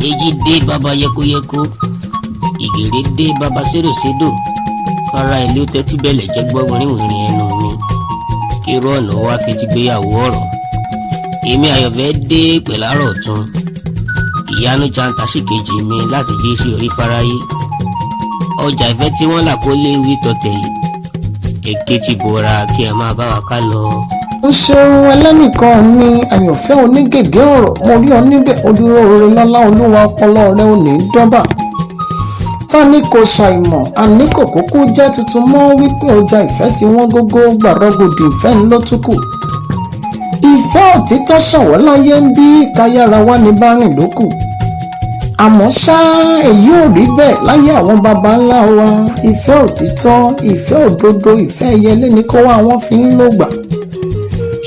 Èjì dé baba yẹkoyẹko, ìgèrè dé baba sédòsédò, kára ilé tẹ́tí bẹ̀lẹ̀ jẹ́ gbọ́ wìrìwìrì ẹnu mi, kí irú ọ̀nà wá fi ti gbéyàwó ọ̀rọ̀. Èmi àyọ̀fẹ́ dé pẹ̀láàrọ̀ ọ̀tún, ìyanu janta sì kejì mi láti jí sí orí fáráyé. Ọjà ìfẹ́ tí wọ́n là kó lé wí tọ̀tẹ̀ yìí, èké ti bora kí ẹ máa bá wa ká lọ. Ó ṣeun ẹlẹ́nìkan mi, àyànfẹ́ onígègé ọ̀rọ̀. Mo rí ọ níbẹ̀, ó dúró oore lọ́lá Olúwa, ọpọlọ rẹ ò ní dọ́bà. Ta ni kò ṣàìmọ̀, àní kò kúkú jẹ́ tuntun mọ́ wípé ọjà ìfẹ́ tí wọ́n gógó gbàrọ́gòdì ìfẹ́ ń ló túkù. Ìfẹ́ òtítọ́ ṣọ̀wọ́ láyé ń bí káyára wá ní bá rìn lókù. Àmọ́ ṣá, èyí ò rí bẹ́ẹ̀ láyé àwọn baba ńlá wa. Ìfẹ́ òtítọ́, ìfẹ́ òdodo, ìfẹ́ ẹyẹlé ni kó wá wọn fi ń lògbà.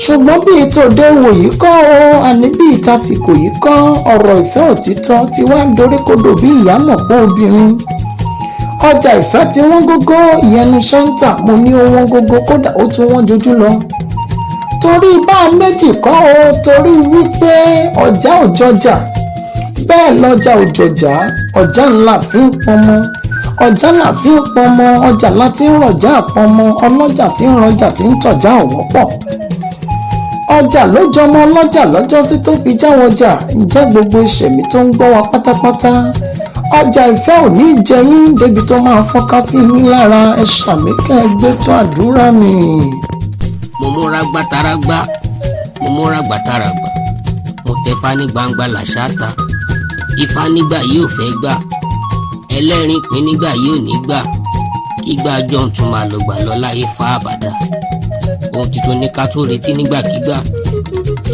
Ṣùgbọ́n bí tòde wò yìí kọ́ o, àní bí ìtasìkò yìí kọ́, ọ̀rọ̀ ìfẹ́ òtítọ́ ti wá doríkodò bí ìyámọ̀ pọ̀ obìnrin. Ọjà ìfẹ́ tí wọ́n gógó ìyẹnu ṣáńtà, mo ní ó wọ́n gógó, kódà ó tún wọ́n jojú lọ. Torí bá a méjì kọ́ o, torí wípé ọjà òjọjà bẹ́ẹ̀ lọ́jà òjọjà, ọjà ńlá fi ń pọnmọ, ọjà là fi ń pọnmọ, ọjà láti ń rọjà pọnmọ, ọlọ́jà tí ń rọjà tí ń tọ̀já ọ̀wọ́pọ̀. Ọjà ló jọmọ ọlọ́jà lọ́jọ́sí tó fi jáwọjà. Ǹjẹ́ gbogbo ìṣẹ̀mí tó ń gbọ́ wa pátápátá, ọjà ìfẹ́ ò ní jẹ yín débi tó máa fọ́nká sí yín lára. Ẹ ṣàmì kẹ́ ẹ gbé tó àdúrà mi. Mo múra gbátaragbá, mo múra gbátaragbá, mo tẹfá ní gbangba làṣáta. Ifá nígbà yìí ò fẹ́ gbà, ẹlẹ́rìn pín nígbà yìí ò ní gbà, kígbà jọ̀ǹ tún máa lọ gbà lọ láyé fá àbàdà. Ohun tuntun ní ká tún retí nígbàkigbà.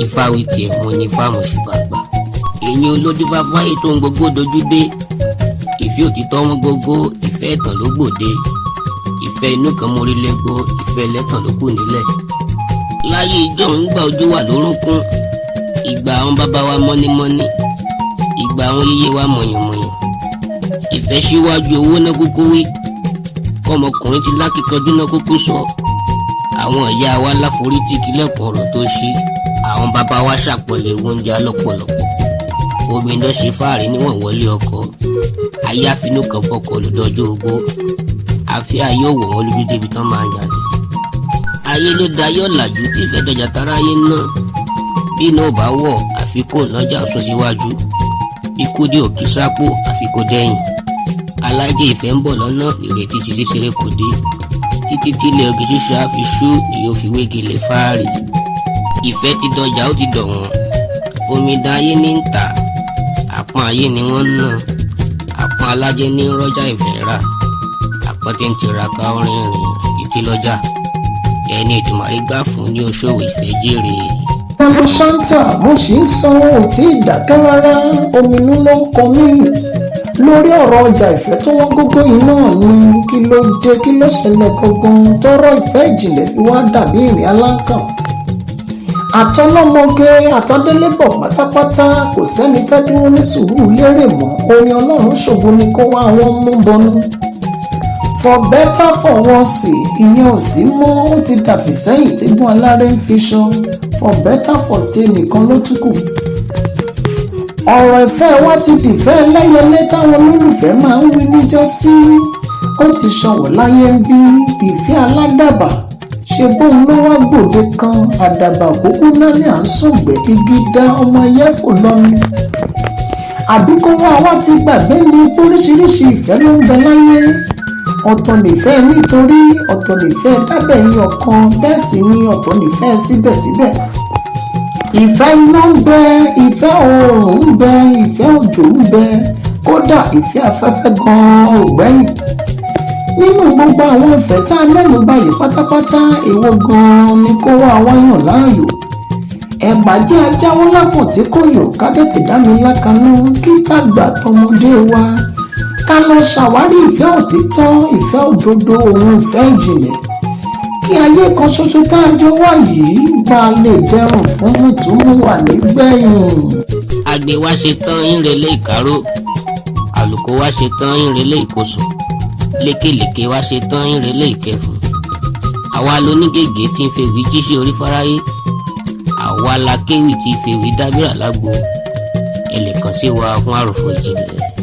Ifá wí tiẹ̀, mo ní ifá mo sì bá gbà. Èyí olódífá fáyé tó ń gbogbo dojú dé. Ìfẹ́ òtítọ́ wọn gógó, ìfẹ́ ẹ̀tàn ló gbòde. Ìfẹ́ inú kan mórí lẹ́gbó, ìfẹ́ ẹlẹ́tàn ló kù nílẹ̀. Láyé ìjọ ń gbà ojú wà lórúnkún, ìgbà àwọn bàbá wa mọ́nímọ́ní, ìgbà àwọn yéyé wa mọ̀yànmọ̀yàn. Ìfẹ́ síwájú owó náà kúkú wí, kọ́mọkùnrin ti lákìkanjú náà kúkú sọ. Àwọn ìyá wa láforítì kílẹ̀kùn ọ̀rọ̀ tó ṣí. Àwọn bàbá wa ṣàpọ̀lẹ̀ oúnjẹ lọ́pọ̀lọpọ̀. Omi iná ṣe fáàrí níwọ̀n wọlé ọkọ. Ayé àfinú kan fọkọ lọ́dọọjọ́ ogbó. Àfi ayé òwò wọn lójú débi tán máa ń yàlẹ̀. Ayé ló da yọ̀ làjú tí ìfẹ́ dọjà táráyé náà. Bí iná ò bá wọ̀, àfi kó lọ́jà sún síwájú. Bí kúdí òkè sápò, àfi kó dẹ́yìn. Alájẹ ìfẹ́ ń bọ̀ lọ́nà, ìrètí ti ṣíṣeré kò dé. Títí tílẹ̀ ogi ṣíṣe á fi ṣú ni yóò fi wégi lè fáàrí. Ìfẹ́ ti dọjà, ó ti dọ̀wọ́n. Omidan ayé ní ń tà, àpọ́n ayé ni wọ́n ń nà. Àpọ́n alájẹ ní ń rọ́jà ìfẹ́ rà. Àpọ́n tí ń tiraka orin rìn títí lọ́jà. Ẹni ìdùnmọ̀rí gbà fún ní oṣòwò ìfẹ́ jèrè. Ẹnu ṣáńtà, mo sì ń sanwó ò tí ì dákẹ́ rárá, ominú ló ń kọ mí lórí ọ̀rọ̀ ọjà ìfẹ́ tó wọ́n gógó yìí náà ni. Kí ló dé? Kí ló ṣẹlẹ̀ gangan tọ́rọ̀ ìfẹ́ ìjìnlẹ̀ fi wá dàbí ìrìn aláǹkàn? Àtọlọ́mọge àtàdélébọ̀ pátápátá, kò sẹ́ni fẹ́ dúró ní sùúrù lérè mọ́. Orin Ọlọ́run ṣògo ni kó wá àwọn mú bọnú. For better for worse, ìyẹn ò sí mọ́, ó ti dàbí sẹ́yìn tígún aláré ń fi ṣan. For better for stay nìkan ló tún kù. Ọ̀rọ̀ ìfẹ́ wa ti dìfẹ́ ẹlẹ́yẹlé táwọn olólùfẹ́ máa ń wí níjọ́sí. Ó ti ṣọ̀wọ́n láyé ń bí. Ìfẹ́ aládàbà ṣe bóun ló wá gbòde kan. Àdàbà kúkú náà ní à ń sùngbẹ́ igi dá ọmọ ẹyẹ fò lọ́nu. Àbí kó wá wá ti gbàgbé ní oríṣiríṣi ìfẹ́ ló ń bẹ láyé? Ọ̀tọ̀ nìfẹ́ nítorí, ọ̀tọ̀ nìfẹ́ dábẹ̀yìn ọ̀kan, bẹ́ẹ̀ sì ni ọ̀tọ̀ nìfẹ́ síbẹ̀síbẹ̀. Ìfẹ́ iná ń bẹ, ìfẹ́ oòrùn ń bẹ, ìfẹ́ òjò ń bẹ, kódà ìfẹ́ afẹ́fẹ́ gan-an ò gbẹ́yìn. Nínú gbogbo àwọn ìfẹ́ tá a mẹ́nu báyìí pátápátá, èwo gan-an ni kó wá wáyàn láàyò? Ẹ̀bà jẹ́ ajáwó lápò tí kò yò, ká tètè dá mi lákanú, kí tàgbà tọmọdé wa ká lọ ṣàwárí ìfẹ́ òtítọ́, ìfẹ́ òdodo, òun ìfẹ́ ìjìnlẹ̀, kí ayé kan ṣoṣo tá a jọ wá yìí bá a lè dẹrùn fún mùtúmùwà nígbẹ̀yìn. Àgbẹ̀ wa ṣe tán ìrẹ̀lẹ̀ ìkárò, àlùkò wa ṣe tán ìrẹ̀lẹ̀ ìkosùn, lékèlékè wa ṣe tán ìrẹ̀lẹ̀ ìkẹfùn. Àwa lónígègé tí ń fewì jíṣẹ́ orí fáráyé, àwa la kéwì tí fewì dábìrà lágbo. Ẹ lè kàn sí wa fún àròfọ̀ ìjìnlẹ̀.